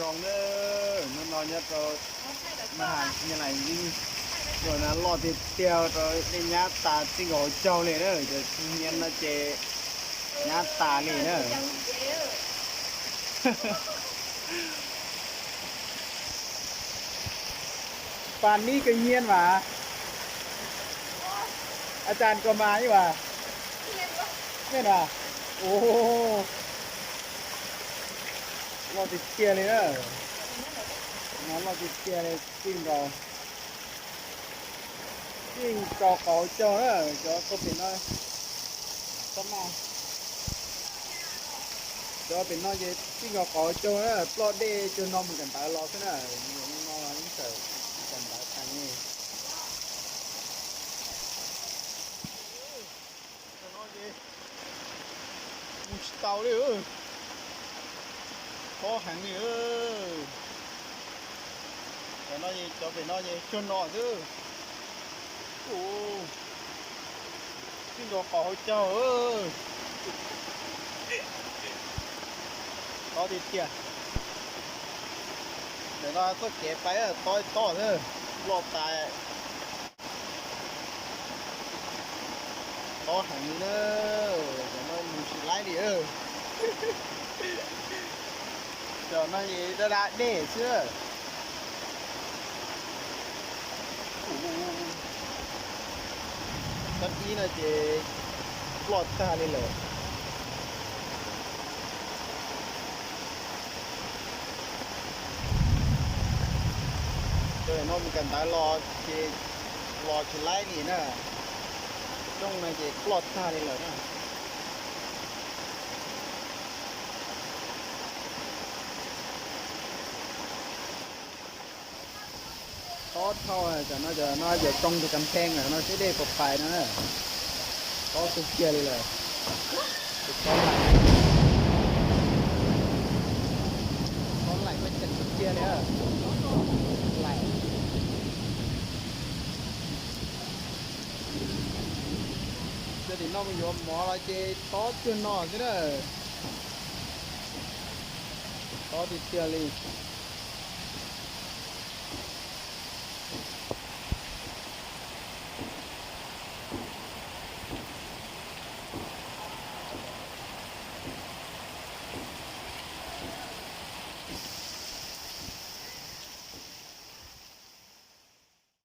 Hnub no nyob rau Maj Has Nyab Laj, hnub no loj tiag tiag rau dej nyab tas txij nkaus hauv caug li na, cov tus nyiam no ces nyab tas li na. Pas nib kawg nyiam mas. A cas koj mas ib vas. Nyiam na. Ua, loj tiag tiag li na. No loj tiag tiag li, txij nkaus, txij nkaus qhov hauv caug na, cov tuaj pem no. Cov pem no ces txij nkaus qhov hauv caug na, ploj dej cuag no mus kawm ntawv los xwb na. Mus no los yeej tawm kawm ntawv tas li. Mus tsis tau li, tob heev li. Cov no, cov pem no ces cuag no xwb. Txij nkaus qhov hauv caug. Tob tiag tiag. Ntawm no txoj kev pais tob tob xwb, loj tas. Tob heev li na, cov no mus tsis laib li. Cov no ces daj daj dej xwb. Tsob ib no ces ploj tag li lawm. Cov no mus kawm ntawv los ces los tsis laib li na. Rooj no ces ploj tag li lawm na. Tob dhau, cov no, cov no ces tsoo tus kas pheej lawm no seb dej puas pais no na. Tob tiag tiag li lawm. Tus tob laim, tob laim koj ceem tiag tiag li. Laim. Cov tim no mus yuav mov los ces tob cuag no xwb na. Tob tiag tiag li.